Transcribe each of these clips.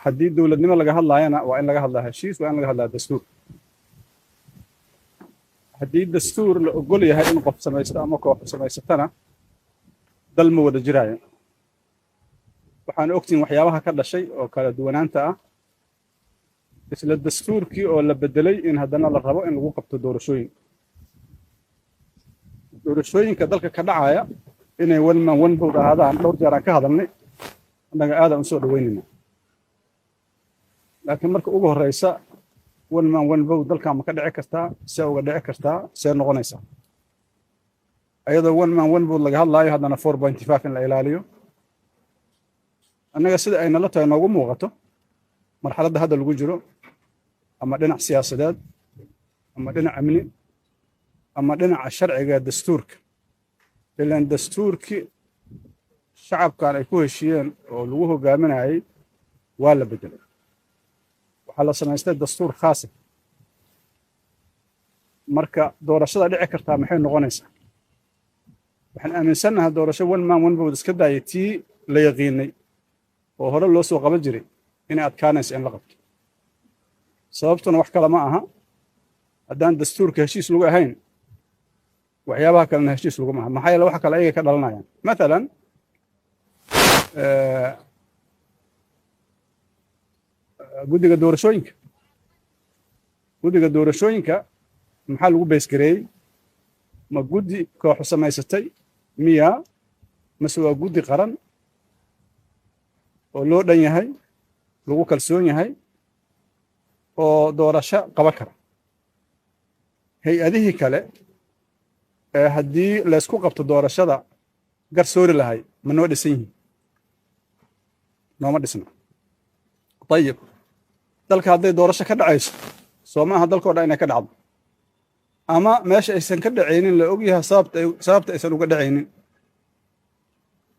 Haddii dowladnimo laga hadlaayana, waa in laga hadlaa heshiis, waa in laga hadlaa dastuur. Haddii dastuur la ogol yahay in qof samaysto ama koox samaysatana, dal ma wada jiraayo. Waxaan ogtihin waxyaabaha ka dhashay oo kala duwanaanta ah, isla dastuurkii oo la bedelay in haddana la rabo in lagu qabto doorashooyin. Doorashooyinka dalka ka dhacaya inay one man, one vote ahaadaan, dhowr jeer aan ka hadalnay, annaga aadaan u soo dhaweynayna. Laakiin marka ugu horreysa, one man, one vote dalkan ma ka dhici kartaa? See uga dhici kartaa? See noqonaysaa ayadoo one man, one vote laga hadlaayo, haddana 4.5 in la ilaaliyo? Annaga sida ay nala tahay, noogu muuqato marxaladda hadda lagu jiro, ama dhinac siyaasadeed ama dhinac amni ama dhinaca sharciga dastuurka, ilaan dastuurkii shacabkan ay ku heshiiyeen oo lagu hogaaminayay waa la bedelay. Waxaa la samaystay dastuur khaasa. Marka doorashada dhici kartaa maxay noqonaysaa? Waxaan aaminsannahay doorasho one man, one vote iska daayay, tii la yaqiinay oo hore loo soo qaban jiray inay adkaanayso in la qabto. Sababtuna wax kale ma aha: haddaan dastuurka heshiis lagu ahayn, waxyaabaha kalena heshiis laguma aha. Maxaa yeele, wax kale ayaga ka dhalanayaan. Mathalan, guddiga doorashooyinka maxaa lagu base gareeyey? Ma guddi kooxu samaysatay miya, mase waa guddi qaran oo loo dhan yahay, lagu kalsoon yahay oo doorasho qaban kara? Hay-adihii kale ee haddii laysku qabto doorashada garsoori lahay ma noo dhisan yihiin? Nooma dhisna. Ayib, dalka hadday doorasho ka dhacayso, soo ma aha dalkao dhan inay ka dhacdo? Ama meesha aysan ka dhacaynin la ogyahay sababta aysan uga dhacaynin,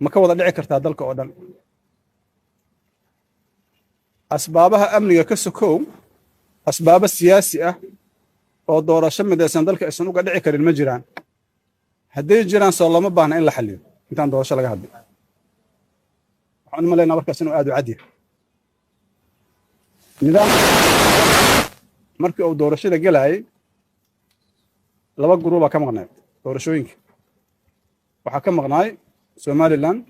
ma ka wada dhici kartaa dalka oo dhan? Asbaabaha amniga ka sokow, asbaabo siyaasi ah oo doorasho midaysan dalka aysan uga dhici karin ma jiraan? Hadday jiraan, soo looma baahna in la xalliyo intaan doorasho laga hadlin? Waxaan u malaynaa markaas inuu aad u cad yahay. Nidaam markii uu doorashada gelayay, laba guruubaa ka maqnayd doorashooyinka. Waxaa ka maqnaay Somaliland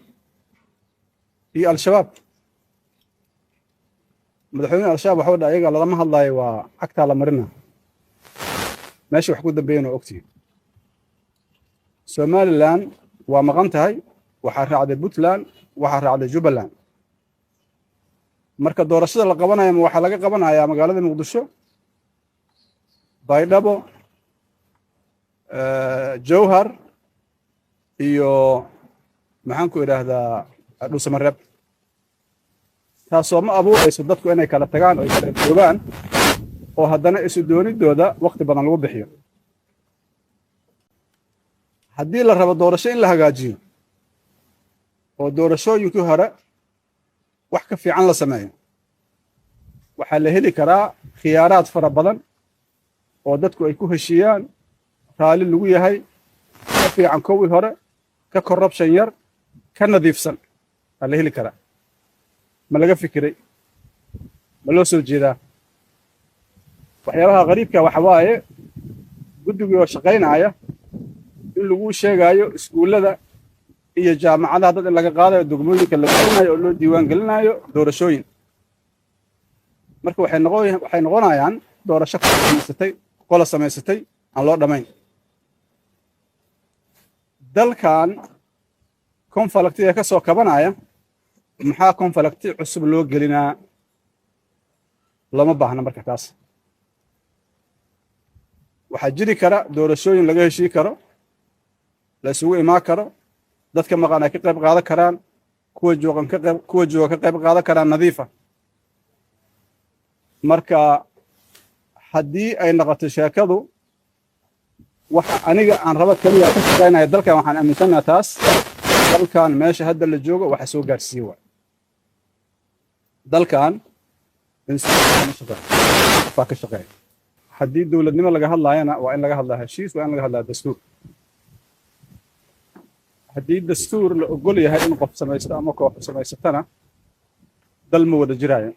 iyo Al-Shabaab. Madaxweyne Al-Shabaab waxuu dha ayaga lalama hadlaayo, waa cagtaa la marina. Meesha wax ku dambeeyana waa ogtihiin. Somaliland waa maqan tahay, waxaa raacday Puntland, waxaa raacday Jubbaland. Marka doorashada la qabanaya, ma waxaa laga qabanayaa magaalada Muqdisho, Baydhabo, Jowhar iyo, maxaan ku idhaahdaa, Dhuusamareeb? Taasoo ma abuurayso dadku inay kala tagaan oo ay kala joogaan, oo haddana isu doonidooda wakti badan lagu bixiyo? Haddii la rabo doorasho in la hagaajiyo oo doorashooyinkii hore wax ka fiican la sameeyo, waxaa la heli karaa khiyaaraad fara badan oo dadku ay ku heshiiyaan, raalli lagu yahay, ka fiican kowii hore, ka corruption yar, ka nadiifsan aa la heli karaa. Ma laga fikiray? Ma loo soo jeedaa? Waxyaabaha qariibka waxa waaye, guddigii oo shaqaynaya in lagu sheegaayo iskuullada iyo jaamacadaha dad in laga qaadayo, degmooyinka la gelinayo oo loo diiwaan gelinayo doorashooyin. Marka waxay noqonayaan doorasho samaysatay, qola samaysatay, aan loo dhammayn. Dalkan conflict-iga ka soo kabanaya, maxaa conflict-i cusub loo gelinaa? Looma baahna. Marka taas waxaa jiri kara doorashooyin laga heshii karo, la isugu imaan karo, dadka maqan ay ka qayb qaadan karaan, kuwa jooga ka qayb qaadan karaan, nadiifa. Marka haddii ay noqoto sheekadu waxa aniga aan rabo keliya ka shaqaynaya dalkan, waxaan aaminsanaha taas dalkan meesha hadda la joogo waxa soo gaarsiiye waay. Dalkan qofaa ka shaqeeya. Haddii dowladnimo laga hadlaayana, waa in laga hadlaa heshiis, waa in laga hadlaa dastuur. Haddii dastuur la ogol yahay in qof samaysto ama koox samaysatana, dal ma wada jiraayo.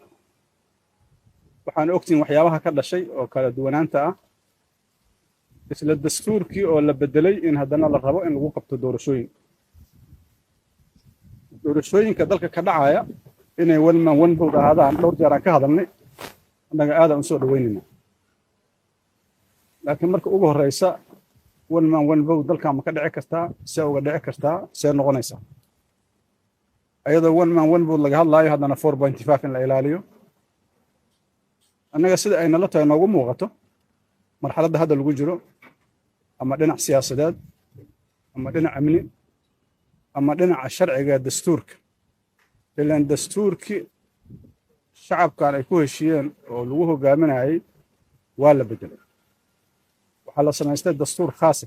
Waxaan ogtihin waxyaabaha ka dhashay oo kala duwanaanta ah, isla dastuurkii oo la bedelay in haddana la rabo in lagu qabto doorashooyin. Doorashooyinka dalka ka dhacaya inay one man one vote ahaadaan dhowr jeer aan ka hadalnay, annaga aadaan usoo dhaweynayna. Laakiin marka ugu horeysa, one man one vote dalkan ma ka dhici kartaa? See uga dhici kartaa? See noqonaysaa ayadoo one man one vote laga hadlaayo, haddana 4.5 in la ilaaliyo? Annaga sida ay nala tahay, noogu muuqato marxaladda hadda lagu jiro, ama dhinac siyaasadeed ama dhinac amni ama dhinaca sharciga dastuurka, ilaan dastuurkii shacabkan ay ku heshiiyeen oo lagu hogaaminayay waa la bedelay. Waxaa la samaystay dastuur khaasa.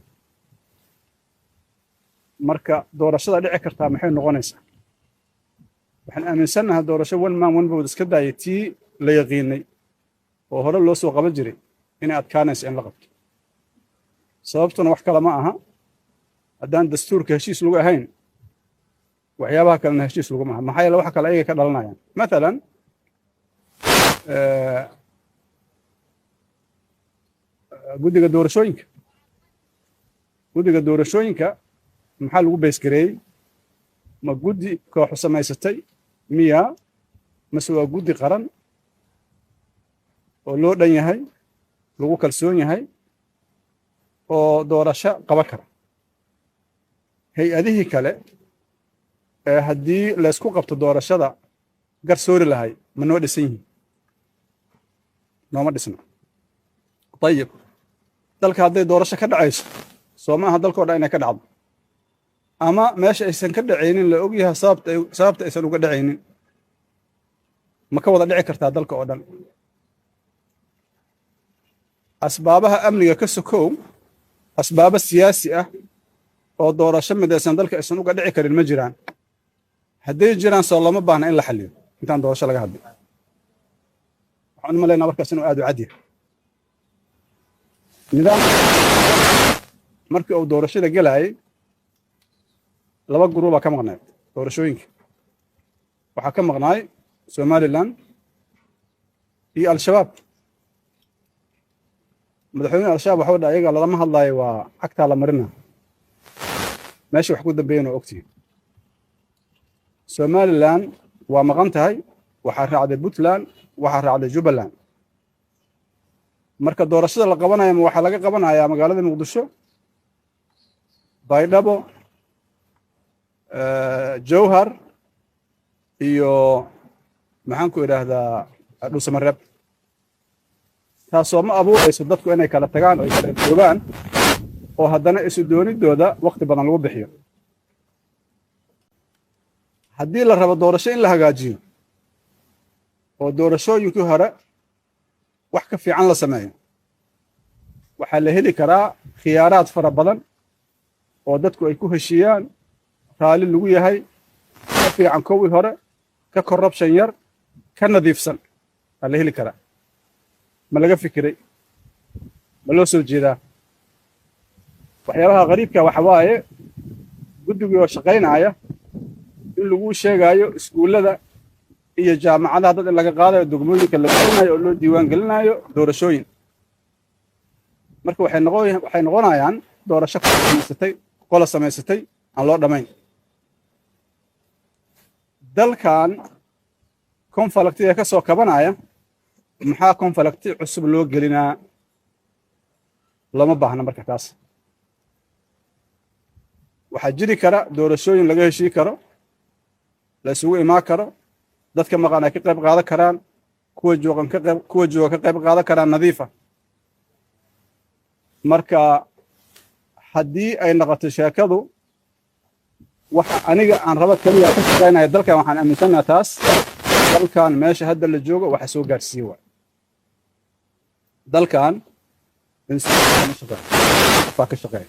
Marka doorashada dhici kartaa maxay noqonaysaa? Waxaan aaminsannahay doorasho one man one vote iska daayay, tii la yaqiinay oo hore loo soo qaban jiray inay adkaanayso in la qabto. Sababtuna wax kale ma aha: haddaan dastuurka heshiis lagu ahayn, waxyaabaha kalena heshiis laguma aha. Maxaa yeele, waxa kale ayaga ka dhalanayaan. Mathalan, guddiga doorashooyinka maxaa lagu base gareeyey? Ma guddi kooxu samaysatay miya, mase waa guddi qaran oo loo dhan yahay, lagu kalsoon yahay oo doorasho qaban kara? Hay-adihii kale ee haddii laysku qabto doorashada garsoori lahay ma noo dhisan yihiin? Nooma dhisna. Ayib, dalka hadday doorasho ka dhacayso, soo ma aha dalkao dhan inay ka dhacdo? Ama meesha aysan ka dhacaynin la ogyahay sababta aysan uga dhacaynin, ma ka wada dhici kartaa dalka oo dhan? Asbaabaha amniga ka sokow, asbaabo siyaasi ah oo doorasho midaysan dalka aysan uga dhici karin ma jiraan? Hadday jiraan, soo looma baahna in la xalliyo intaan doorasho laga hadlin? Waxaan u malaynaa markaas inuu aad u cad yahay. Nidaam markii uu doorashada gelayay, laba guruubaa ka maqnayd doorashooyinka. Waxaa ka maqnaay Somaliland iyo Al-Shabaab. Madaxweyne Al-Shabaab waxa dha ayaga lalama hadlaayo, waa cagtaa la marina. Meesha wax ku dambeeyana waa ogtihiin. Somaliland waa maqan tahay, waxaa raacday Puntland, waxaa raacday Jubbaland. Marka doorashada la qabanaya, ma waxaa laga qabanayaa magaalada Muqdisho, Baydhabo, Jowhar iyo, maxaan ku idhaahdaa, Dhuusamareeb? Taasoo ma abuurayso dadku inay kala tagaan oo ay kala joogaan oo haddana isu doonidooda waqti badan lagu bixiyo? Haddii la rabo doorasho in la hagaajiyo oo doorashooyinkii hore wax ka fiican la sameeyo, waxaa la heli karaa khiyaaraad fara badan oo dadku ay ku heshiiyaan, raalli lagu yahay, ka fiican kowii hore, ka corruption yar, ka nadiifsan waa la heli karaa. Ma laga fikiray? Ma loo soo jeedaa? Waxyaabaha qariibka waxa waaye, guddigii oo shaqaynaya in lagu sheegaayo iskuullada iyo jaamacadaha dad in laga qaadayo, degmooyinka la gelinayo oo loo diiwaan gelinayo doorashooyin. Marka waxay noqonayaan doorasho samaysatay, qola samaysatay, aan loo dhammayn. Dalkan conflict-iga ka soo kabanaya, maxaa conflict-i cusub loo gelinaa? Looma baahna. Marka taas waxaa jiri kara doorashooyin laga heshii karo, la isugu imaan karo, dadka maqan ay ka qayb qaadan karaan, kuwa jooga ka qayb qaadan karaan, nadiifa. Marka haddii ay noqoto sheekadu waxa aniga aan rabo keliya ka shaqaynaya dalkan, waxaan aaminsanaha taas dalkan meesha hadda la joogo waxa soo gaarsiiye waay. Dalkan qofaa ka shaqeeya.